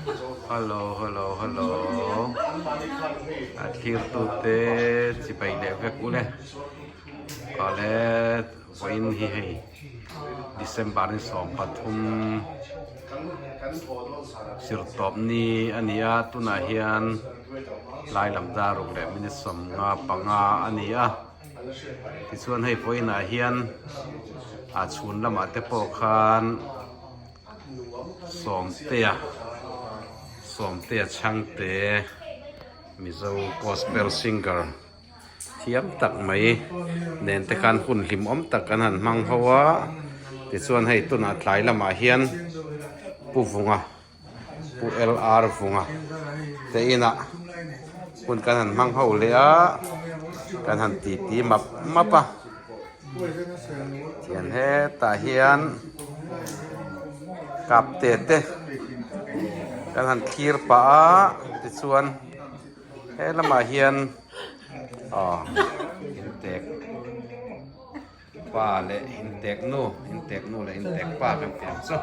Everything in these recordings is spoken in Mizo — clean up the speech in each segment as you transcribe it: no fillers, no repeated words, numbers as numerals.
Hello hello hello a thlir tute chibai leh vek u le awle vawiin hi hei December ni 13 zirtawp ni a ni a tunah hian lai lam dar ruk leh minute 55 a ni a. Tichuan hei vawiinah hian a chhun lamah te pawh khan Sawmtea Sawmtea Chhangte Mizo Gospel Singer thiam tak mai nen te khan hun hlimawm tak an han hmang ho a tichuan hei tunah tlai lamah hian Pu Vunga Pu LR Vunga te inah hun kan han hmang ho leh a, kan han titi map map a, tihian hetah hian kap te te kan han thlir pah a tichuan he lamah hian aw intek. Pa leh intek nu, intek nu leh intek pa kan tih ang chu.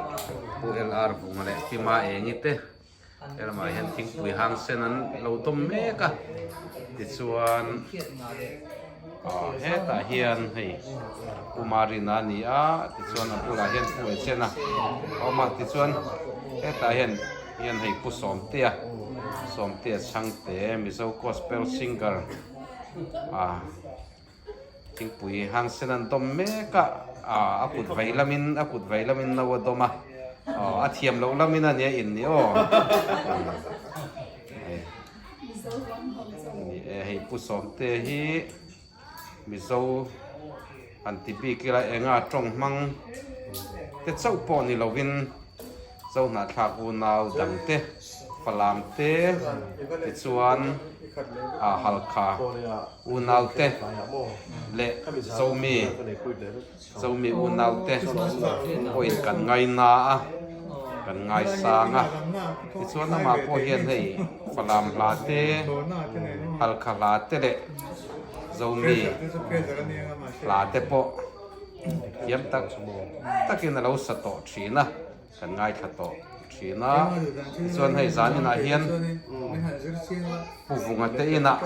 Pu LR Vunga leh Tima Engi te he lamah hian thingpui hang sen an lo dawm mek a. Tichuan aw hetah hian hei Pu Marina a ni a, tichuan a bulah hian Pu Echena a awm a. Tichuan hetah hian hian hei Pu Sawmtea, Sawmtea Chhangte Mizo Gospel Singer a. Thingpui hang sen an dawm mek a, a kut vei lamin a kut vei lamin no a dawm a, a thiam loh lamin a nia in ni aw. Ni e hei Pu Sawmte hi Mizo han ti bik ila enga tawng hmang te chauh pawh ni lovin Zohnahthlak unau dangte Falam te tichuan Halkha unaute leh Zomi Zomi unaute pawhin kan ngaina a, kan ngaisang a. Tichuan amah pawh hian hei Falam hla te, Halkha hla te leh Zomi hla te pawh thiam tak takin a lo sa tawh thin a. Kan ngaithla tawh thin a, tichuan hei zan inah hian Pu Vunga te inah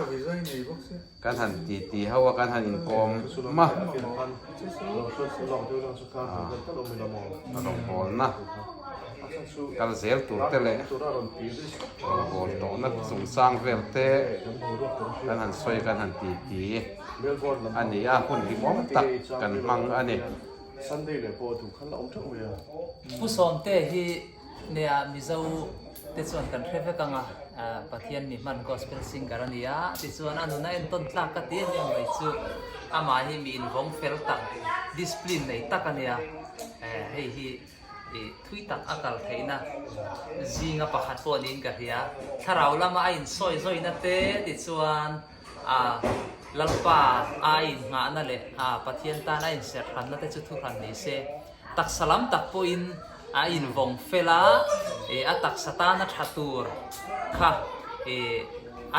kan han titi ho a, kan han inkawm a, rawngbawlna kal zel tur te leh rawngbâwl tawhna chungchang vel te kan han sawi kan han titi a ni a, hun hlimawm tak kan hmang a ni. Sunday leh pawh duh khan la awm teuh mai a. Pu Sawmte hi nia Mizo te chuan kan hre vek ang a, Pathian mi hman gospel singer a ni a, tichuan a nuna entawn tlak ka ti em em mai chu amah hi mi invawng fel tak, discipline nei tak a nia, hei hi thui tak a kal theihna zinga pakhat pawh niin ka hria. Thlarau lama a insawi zawina te tichuan A Lalpa a innghahna leh a Pathian tan a inserhranna te chu thuhran ni se. Taksa lam tak pawhin a invawng fel a, a taksa tana tha tur kha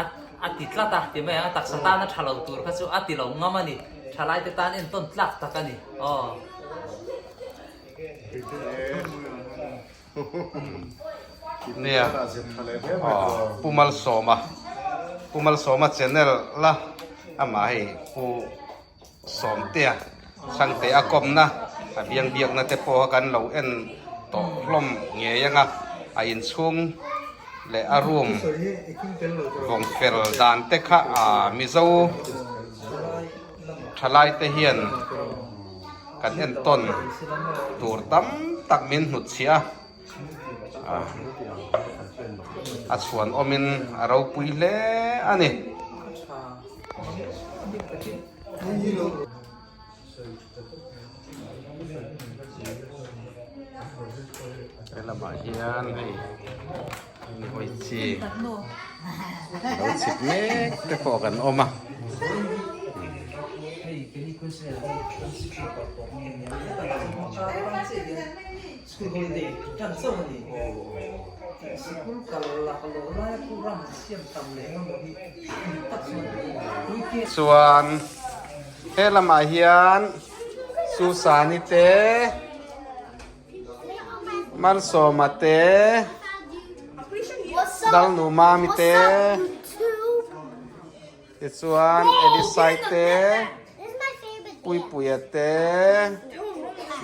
a a ti tlat a ti mai ang, a taksa tana tha lo tur kha chu a ti lo ngam a ni. Thalaite tan entawn tlak tak a ni. Aw. Nia Pu Malsawma Pu Malsawma channel la amah hei Pu Sawmtea Chhangte a kawmna a biang biakna te pawh kan lo en tawh hlawm ngei anga a inchhung leh a room vawng fel dan te kha Mizo thalai te hian kan entawn tur tam tak min hnutchhiah a, a chhuan awmin a ropui hle a ni. He lamah hian hei nihawi chi lo chhip mek te pawh kan awm a. Chuan he lamah hian Susani te Malsawma te. Lalnu Mami te tichuan Elisai te Puipuia te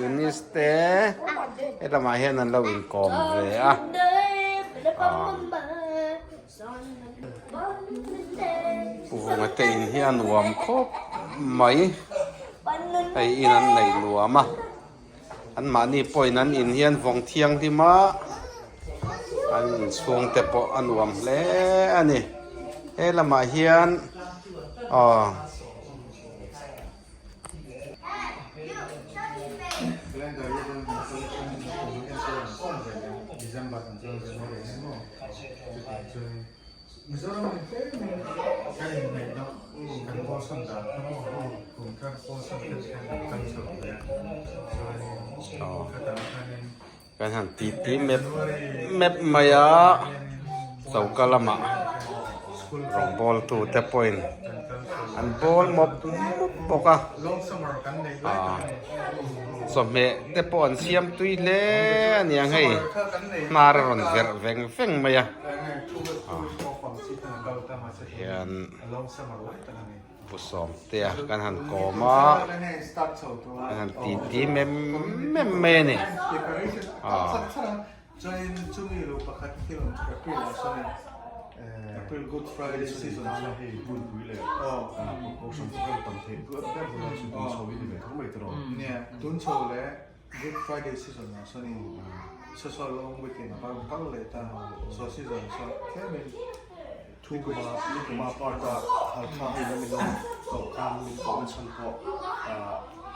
Eunice te helamah hian an lo inkawm ve a. Pu Vunga te in hi a nuam khawp mai hei in an nei nuam a an mahni pawhin an in hian vawng thianghlim a an inchhung te pawh a nuam hle a ni he lamah hian aw. Kan han ti ti mep mep mai a choka lamah rawngbawl tu te pawhin an bawl mawp mawp bawk a ah chawhmeh te pawh an siam tui hle a ni ang hei hnar a rawn verh veng veng mai a ah hian. Pu Sawmtea kan han kawm a, kan han ti ti mem mem mai a ni. Thu kuma ni kuma part a Halkha hei lami lo koh khan min koh na chhan pawh ah.